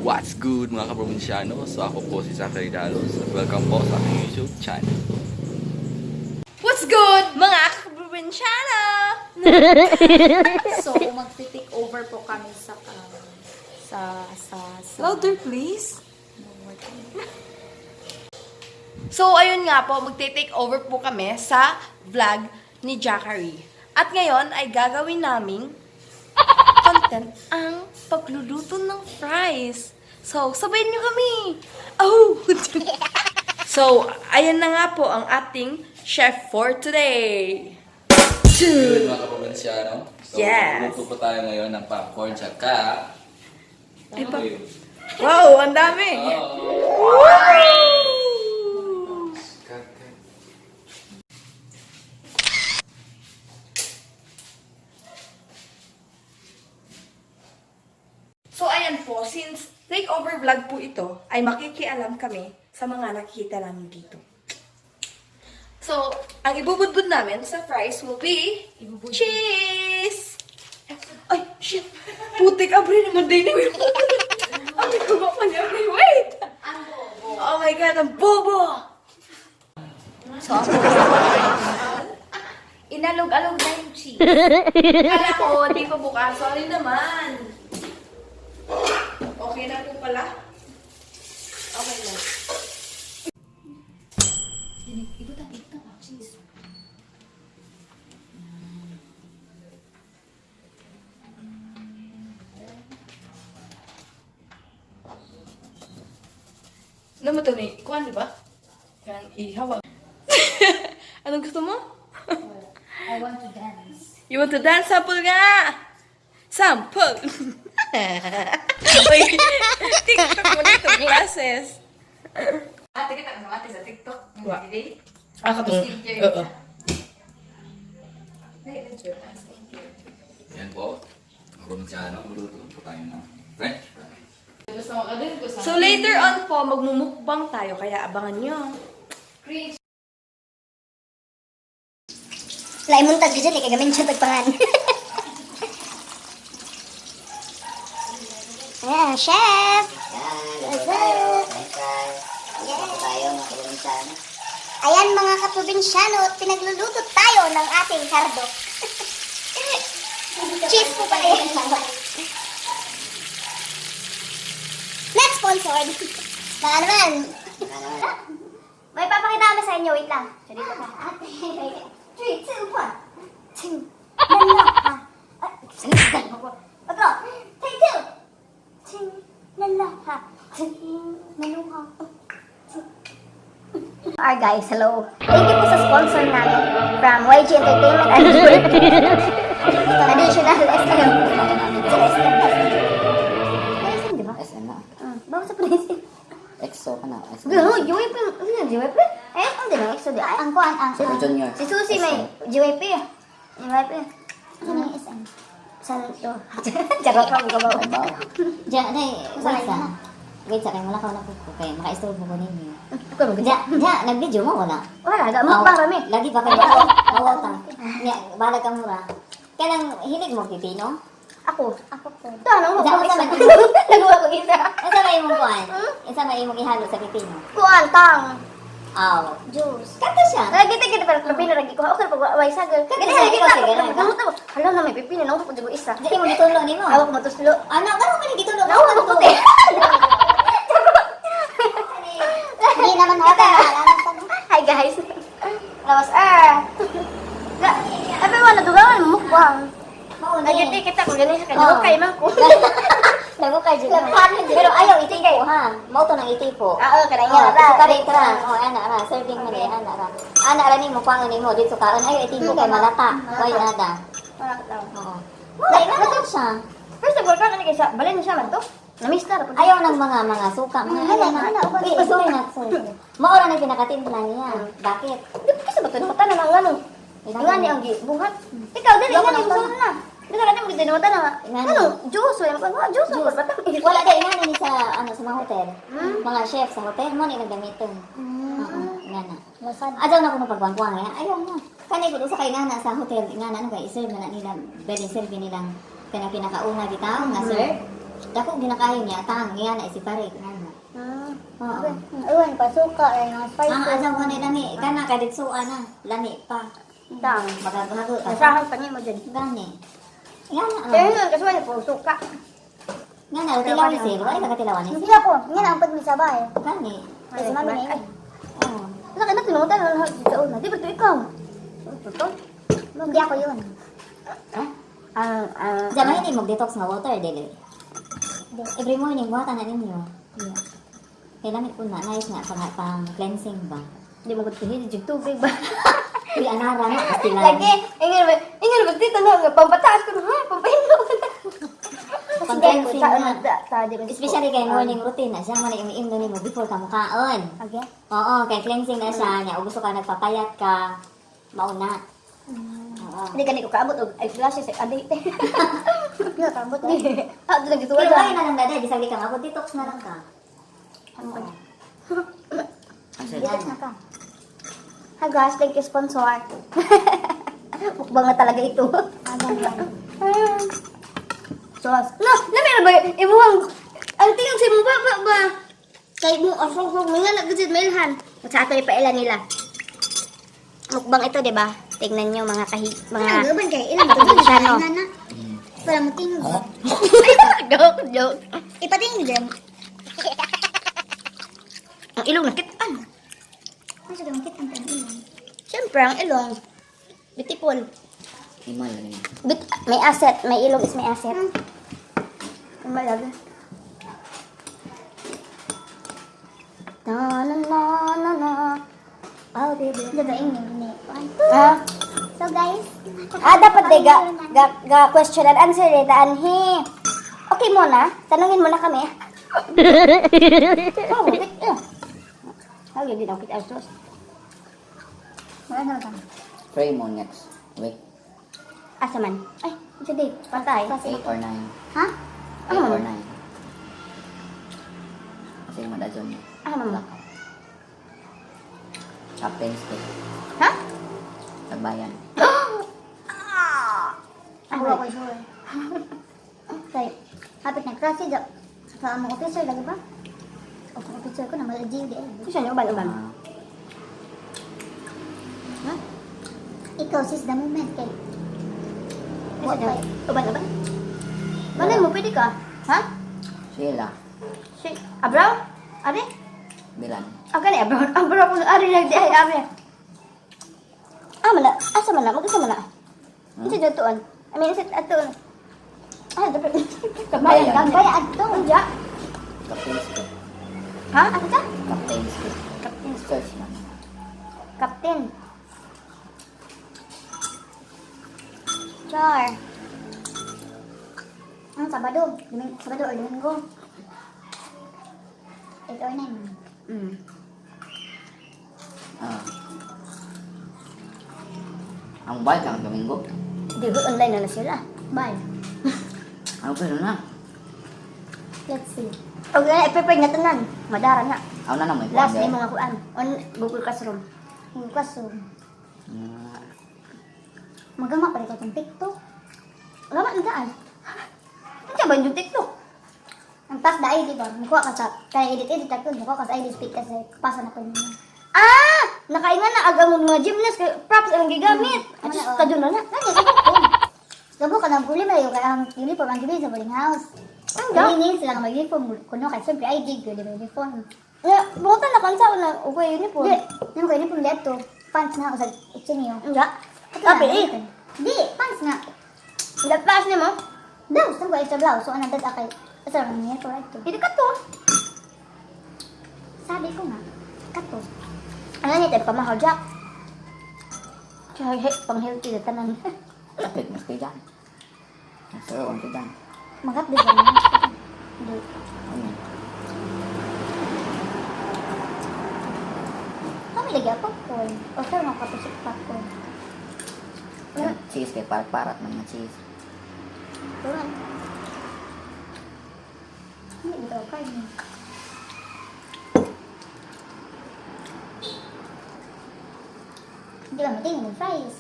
What's good, mga kaprobinsyano? So ako po si Zachary Dalos at welcome po sa aking YouTube channel. What's good, mga kaprobinsyano? So, magti-take over po kami sa Louder, please. So, ayun nga po, magte-take over po kami sa vlog ni Jackery. At ngayon ay gagawin naming content ang pagluluto ng fries. So, sabayin niyo kami! Oh! So, ayan na nga po ang ating chef for today. Good, mga kaprobinsyano. So Yes. luto po tayo ngayon ng popcorn tsaka Ay, wow, ang dami! Oh. So, ayan po, since takeover vlog po ito, ay makikialam kami sa mga nakikita namin dito. So, ang ibubudbud namin sa fries will be cheese! Ay, shit! Putik, abre naman din. Ang ko pa niya. Wait! Oh my God, ang bobo! So, Inalog-alog na yung cheese. Kala ko, di pa bukas. Sorry naman. Okay na po pala. Okay na. Ibutang, ibutang. Cheese. Ano mo ito ni? Kuan, di ba? Yan, ihawag. Anong gusto mo? I want to dance. You want to dance? Sample nga! Sample! Uy, TikTok mo dito, glasses. Ate, kita ka ate sa TikTok. Wa. Today. Ah, katong. Oo. Yan po. Kaprobinsyano, luto po tayo ng french fries. So later on po, magmumukbang tayo, kaya abangan nyo. Lain muntag gyud kay gamin siya tagpangan. Ah, chef. Yan, luto tayo. French fries. Luto tayo, mga kaprobinsyano. Ayan, mga kaprobinsyano, at pinagluluto tayo ng ating sardo. Cheese po pala yan. Not sponsored. Baka naman. Baka naman. May papakita kami sa inyo. Wait lang. So, dito ka. Ate. 3, 2, 1. 2. Lala. Ah. Otro. 3, 2. 2. Lala. Ha. 2. Naluha. Our guys, hello. Thank you po sa sponsor namin from YG Entertainment and Additional SM. SM. SM, di ba? SM na. Ah, Bakit sa SM? EXO ka na. SM. Gano'n, JYP. Ano yung JYP? Eh, ang din ang EXO di. Ay, ang kuan, ang... Super Junior. Si Susie may JYP. JYP. Ano yung SM? San to? Charot ka, gabaw. Babaw. Diyan, day, wait Saan? sa. Wait sa, kay wala ka wala ko. Kay maka-istorbo ko ninyo. Ako mo Diyan, diyan, nag-video mo wala. Wala, ga mukbang rami. Lagi pa kayo. Mawaw ta. Nya, balag ka mura. Kanang hilig mo pipino? Ako. Ako po. Ito, anong mukbang Diyan, isa? man. Nagawa ko isa. Unsa may imong kuan? Unsa may imong ihalo sa pipino? Kuan, tang. Aw. Juice. Kato siya. Lagi kita kita pero pipino lagi ko. Okay pag way sagol. Kato Gani siya, lagi ikaw kita. sige, lagi. Gamot ako. Hala na may pipino na ako ko isa. Diyan imong gitulo nimo. Awak mo tuslo. Ano, gano'n ka ni gitulo? Nawa ko puti. Hindi naman halata. Hi guys. Lawas ah. Ga, everyone nadugawan mukbang. Mao ni. Nagyud kita kung gani sa Oo. kanya kay man ko. Lago kay jud. Pero ayaw itipo ha. Mao to nang itipo. Ah, oo, kanang Oh, nga ra. separate ra. Oh, ana ra, serving man eh, ana ra. Ana ra nimo kuangon nimo dito kaon ayo itipo kay malata. Way nada. Wala daw. Oo. Mao na siya. First of all, karon kay sa balin siya man to. Namiss na ra pud. Ayaw ng mga suka, mga Ana, ana, Wait, sorry na, sorry. Mao ra na pinakatimpla niya. Bakit? Di ba kasi ba to na ang ano? Ingani ang gibuhat. Ikaw dili ingani mo na. Di ka na mo ginuwatan na. Ingani. Ano? Juice wala mo. Ah, juice Juice. ko. Wala dai ingana ni sa ano sa mga hotel. Mga chef sa hotel mo ni nagamiton. Oo, ingana. Lasad. Adyaw na ko mapagkuang-kuang eh. Ayaw na. Kanay ko usa kay ngana sa hotel, ngana ano kay iserve na na nila, bali serve nilang kanang pinakauna bitaw nga serve. Dako ginakayo niya tang niya na si pare kana. Ah. Oo. Uwan pa suka ay mga Ang spices. asaw ko na lami kana kaditsuan na lami pa. Dang. Magagago ka. Masahan pa nimo dyan. Gani. Ngana. Pero yun, kasi wala po suka. Ngana tilawan si, wala ka tilawan ni. Hindi ako. Nga na ang pagmisabay. Gani. Kasi mami na yun. Oh. Sa kanya tinutan na sa una. Di ba ito ikaw? Ito? Hindi ako yun. Ah, ah. Diyan hindi mo detox nga water dili. Every morning buhatan na ninyo. Yeah. Kay lamit po na nice nga pang, pang cleansing ba. Hindi mo ko hindi jud tubig ba? Uy, anara na pastilan. Lagi, ingon ba dito na nga pampataas ko na ha, pampahilo ko na. Pang cleansing na. na. Especially kay morning routine na siya man yung imno nimo before ka mukaon. Okay. Oo, kay cleansing na siya niya. O gusto ka nagpapayat ka, mauna. Oo. Hindi gani ko kaabot og eyelashes sa adi. Hindi kaabot. Ah, doon nagtuwa Pero kaya na lang dada, bisag di ka mabot, detox na lang ka. Oo. Detox na ka. Hi guys, thank you sponsor. Mukbang na talaga ito. Sauce. No, lami na ba imuhang ang tingog sa imong baba ba? Kay mo asog ko mga nagajud mailhan. Sa ato ipaila nila. Mukbang ito, 'di ba? Tingnan niyo mga kahi mga Gaban kay ilang Probinsyano. na. Para mo tingog. Joke, joke. Ipatingog dyan. Ang ilong nakitaan. Masa ka makita ang tanong ilong. Siyempre, ang ilong. Beautiful. Imal na niya. May asset. May ilong is may asset. Ang malagi. Na na na na na. I'll be there. Diba ingin ni? Ah, So guys, ah dapat de ga, ga, ga question and answer de daan he. Okay muna, tanungin muna kami. Oh, wait, eh. Ay, hindi na kita sauce. Wala na ka. Pray mo next week. Asa man? Ay, sige, patay. 8 or 9. Ha? 8 or 9. Kasi yung madadyon niya. Ah, mama. Captain's Day. Ha? Tagbayan. Ako ako sure. Kay hapit na klase da. Sa among officer lagi ba? O kung officer ko na malaging di. Gusto niyo uban-uban? Ah, Ikaw sis the moment kay. Gusto niyo uban-uban? Malay mo, pwede ka. Ha? Sheila. Si, abraw? Are? Bilan. Ang gani, abraw. Abraw ko. Are lang di ay, are. Ah, mana. Asa man na? Mag-isa man na. Isa dyan tuon. I mean, isa atuon. Ah, dapat. Kabayan. Bayan. Kabayan. Adto. Unja. Captain's Day. Ha? Ano ka? Captain's Day. Captain. Search na. Captain. Char. Ang Sabado, Domingo, Sabado or Domingo. 8 or 9. Ah. Ang bike ang Domingo. Di ba online na na sila? Bye. Ano pero na? Let's see. Okay, i-prepare na tanan. Madara na. Ako na lang may Last kuwan ni mga kuan. On Google Classroom. Yung classroom. Ah, Magama pa rin ko itong TikTok. Lama na daan. Ano ba yung TikTok? Ang pass da ID ba? Mukuha ka sa, kaya edit-edit ako, mukuha ka sa ID speak kasi pasa na ko yun. Ah! Nakainga na aga mo mga gymnast kay props ang gigamit. At Ano, oh. kadyo na na. Gani, sabog ko. Sabog ka ng problema yung kaya ang uniform ang gibili sa boarding house. Ang ga. Hindi sila nga mag-uniform kuno kay siyempre ID gyud di ba uniform. Ya, bungutan na kansa na ugoy uniform. Di, nang ko uniform dito, pants na ako sa itchinyo. Ang ga. Kapi eh. Di, pants na. Lapas ni mo. Blouse, nang ko extra blouse. So anang dad akay asa lang niya ko right to. Hindi ka to. Sabi ko nga, kato. Ano ni tayo pamahal Jack. Kaya pang healthy na tanan. Kapit, mas kayo dyan. Sir, on ka dyan. Mag-update ba naman? Di. Ano yun? Kami lagi ang popcorn. O sir, makapisik popcorn. Yung cheese kay parat-parat man nga cheese. Tuwan. Hindi dito karne. Hindi ba matingin ng fries?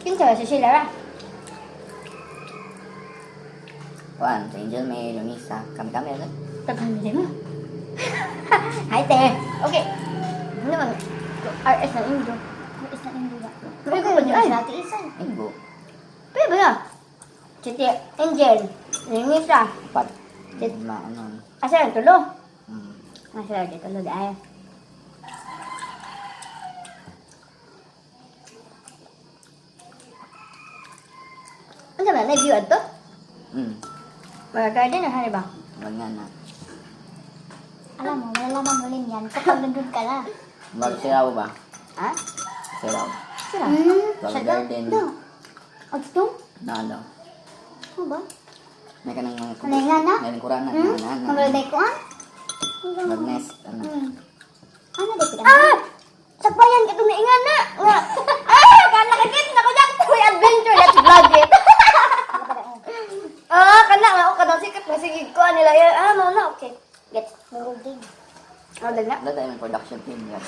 Kinsa ba si Sheila ra? Kuan, si Angel May, Lunisa. Kami-kami agad. Tagal na mo. Hi, te. Okay. Ano man? RS na Indo. RS na Indo ba? Ay, ko ba ay? Sa isa. Inggo. Pwede ba na? Si Te Angel. Nisa. Pat. Sit. Ma, ano. Asa ang tulo? Asa ang tulo dahil. Ano ba? Na-view ato? Mga garden na hari ba? Wala na. Alam mo, malalaman mo rin yan kapag nandun ka na. Wag siraw ba? Ha? Siraw. Sira. Wag garden. No. Agto? Na ano. Ano ba? May kanang mga Ano nga na? May kurana. Hmm? Na, na, na. Magalday ko ah? Mag nest. Ano. Ano ba sila? Ah! Sakbayan ka itong naingan na! Nga. Ah! Kana ka kit! Naku, Jack! Uy, adventure! Let's vlog it! Ah, kana nga ako kanang sikat nga sige ko nila. Ah, mo na okay. Gets. Magalday. Oh, dali na. Wala tayo may production team. Yes.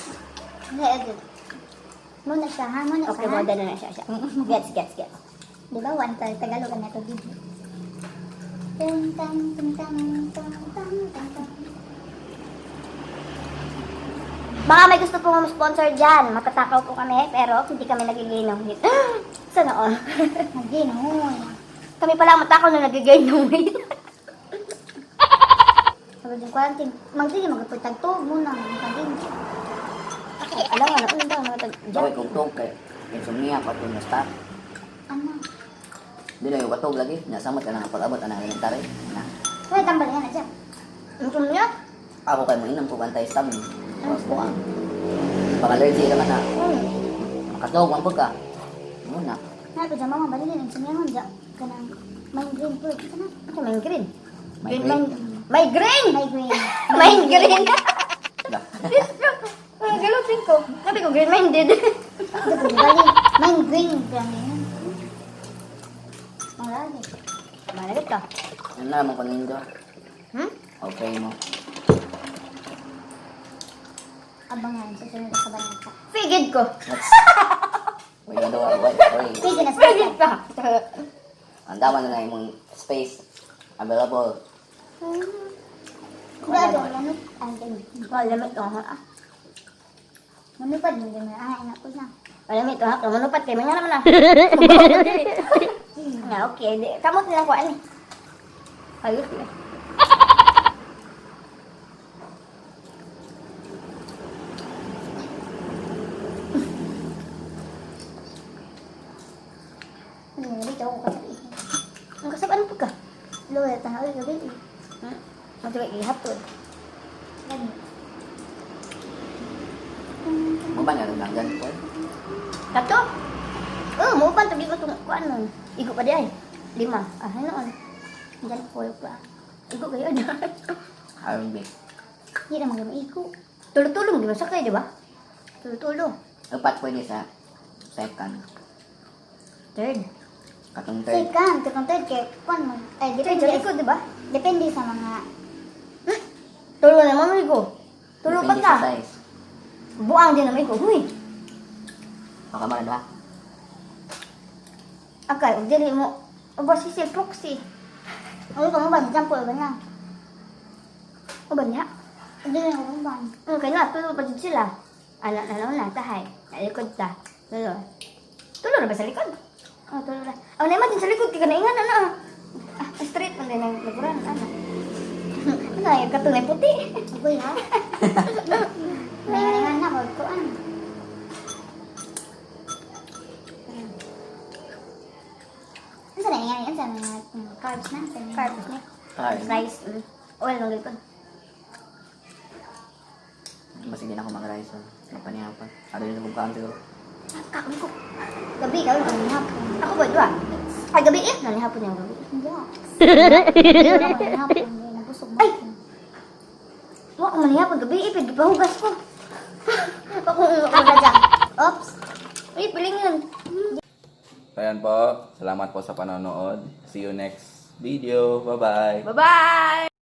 Hindi, agad. Muna siya ha, muna Okay, siya ha. mo na na siya siya. Gets, gets, gets. Di ba, one Tagalog ang nato video. Tung tang tung tang tung tang tang tang. Baka may gusto pong sponsor dyan. Matatakaw po kami, pero hindi kami nagigain ng weight. Sana all. Nag-gain oh. Kami pala ang matakaw na nagigain ng weight. Sabi din quarantine, magdili magpagtagtog muna, magdili. Okay, alam nga na, ano ba, mga tag... Daway kong tug kay insomnia pa na start. Ano? Di lang yung katog lagi. Nasamot ka na pag-abot ang elementary. Na. Wala tambal nga na siya. Ang niya? Ako kay mo inom ko anti-histamine. Tapos ko ang pag allergy naman na. Makatog ang pagka. Muna. Na ko dyan mama balilin ang sinyangon dyan. Kanang migraine po. Ito na. Ito, migraine. Green Migraine. Migraine! Migraine. Migraine! Da. Ang galutin ko. Sabi ko, green-minded. Ito po, bali. Migraine. Grabe yun. Ang lagi. Malagit ka. Ano naman ko nindo? Hmm? Okay mo. Abangan sa sunod sa kabanata. Figid ko. Let's. Uy, ano, wait, wait. Pwede na sa Figid pa. Ang dama na lang imong space available. Wala manok. Ay, ganun. Wala lamit ko. Ah, Manupad mo din. Ah, anak ko na. wala lamit ko. Ha, manupat kayo. Mga naman ah. Nga, okay. Di, kamot nila ko ano. Ayos na. Hindi na dito ako kasabi. Ang kasab ano po ka? Luwa, tanaw, gabi. Hmm? Magtuloy ihapon. Ganun. Mo ba na lang gan po? Kato? Oh, mo pa tugi ko tong kuan nun. Igo pa di ay. Lima. Ah, ano on? Diyan po pa. Igo kayo na. Aron bi. Hindi na mag-iiko. Tulo-tulo mo di ba sakay, di ba? Tulo-tulo. Upat pwede sa second. Third. Katong third. Second, second third, kay kuan mo. Ay, Third depende. sa likod, di ba? Depende sa mga Tulo na mami ko. Tulo pa Depende ta. sa size. Buang din naman ko. Huy. Baka man ba? Akay, og dili mo. Uba si si proxy. Ano ka mo ba? Diyan po ba na? Uba niya. Hindi na ako ba? Okay na, tulo pa jud sila. Ala na na tahay. Sa likod ta. Tulo. Tulo na ba sa likod? Oh, tulo na. Oh, naman din sa likod kay kanaingan na na. Ah, straight man din ang laguran ana. Ano ay katunay puti. Agoy ha? May nga na ko kuan. Ano sa nangyari? Ano sa mga carbs na? Sa mga- Carbs ni. Carbs. Rice. Oil ng likod. Masige na ako mag-rice. Oh. Magpanihapon. Ano yung bugkaan siguro? Kaon ko. Gabi ka ulit hapon. Ako ba duha? Ay gabi eh, nanihapon yung gabi. Hindi. Hindi ako hapon. Hindi nabusog mo. Ay! Wa ko manihapon gabi eh, pwede pahugas ko. Ako Aga dyan. Oops. Ay, pilingan. So, ayan po. Salamat po sa panonood. See you next video. Bye-bye. Bye-bye!